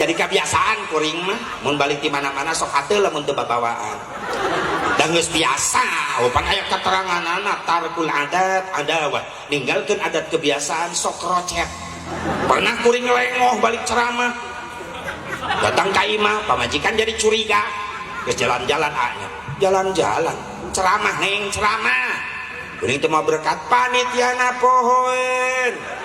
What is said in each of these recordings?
Jadi kebiasaan kuring mah mun balik di mana-mana sok hate lamun teu babawaan. Da geus biasa, oh pan aya keteranganana tarkul adat adawah, ninggalkeun adat kebiasaan sok rocet. Pernah kuring lengoh balik ceramah. Datang ka imah, pamajikan jadi curiga. Geus jalan-jalan anya. Jalan-jalan, ceramah neng ceramah. Kuring teu mau berkat panitiana pohoen.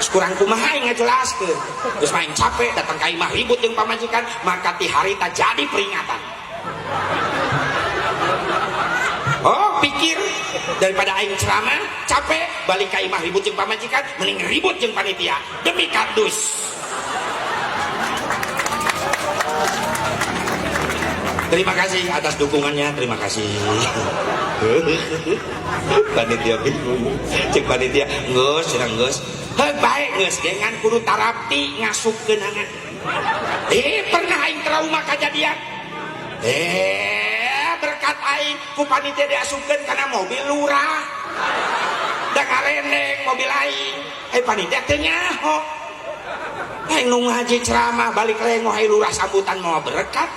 Kurang kumaha aing ngajelaskeun. Geus main capek datang ka imah ribut jeung pamajikan, maka ti harita jadi peringatan. Oh, pikir daripada aing ceramah capek balik ka imah ribut jeung pamajikan, mending ribut jeung panitia demi kardus. Terima kasih atas dukungannya, terima kasih. Panitia bingung. Cek panitia, geus cenah geus. Heuh bae geus gengan kudu tarapti ngasupkeunana. Pernah aing trauma kajadian. Berkat aing ku panitia diasupkeun kana mobil lurah. Da ngarendeng mobil aing. Panitia teu nyaho. Aing nu ngaji ceramah balik lengoh ai lurah sambutan mau berkat.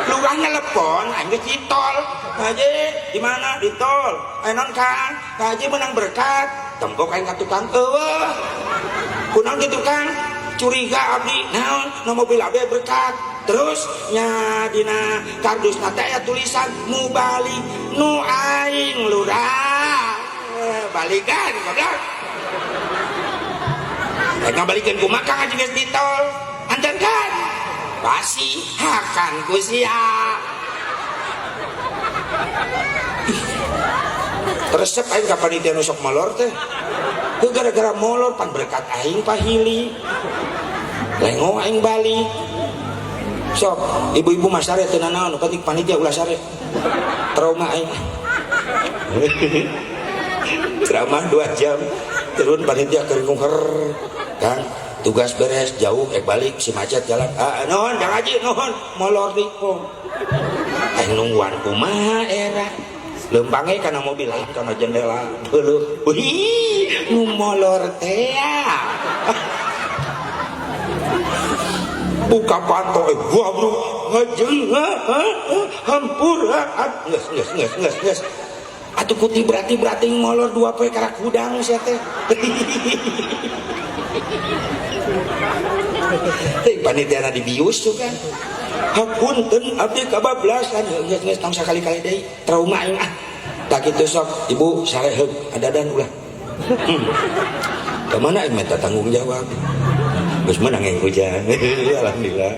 Lurah nelepon, aing geus di tol. Haji, di mana? Di tol. Non Kang, Haji menang berkat. Tempok aing ka tukang eueuh. Kunaon kitu Kang? Curiga abdi, naon? Nu mobil abdi berkat. Terus nya dina kardusna teh aya tulisan mubalik nu aing lurah. Balikan goblok. Rek ngabalikeun kumaha Kang Haji geus di tol. Anterkan. Basi hakan ku sia. Resep aing ka panitia nu sok molor teh. Heuh gara-gara molor pan berkat aing pahili. Lengo aing balik. Sok ibu-ibu mah sare teu nanaon nu penting panitia ulah sare. Trauma aing. Ceramah 2 jam turun panitia keur ngungher. Kang tugas beres jauh balik si macet jalan. Ah nuhun Kang Haji nuhun molor di pom. Aing nungguan kumaha era. Leumpange kana mobil lain kana jendela. Heueuh. Wih, nu molor teh. Buka panto gua bro. Hajeung hampur geus geus geus geus geus. Atuh kuti berarti molor 2 poe karak hudang sia teh. Teh panitiana dibius tuh kan. Hapunten abdi kabablasan geus geus tong sakali-kali deui trauma aing ah. Tak kitu sok ibu sare heug adadan ulah. Ka mana aing minta tanggung jawab. Geus menang yang hujan. Alhamdulillah.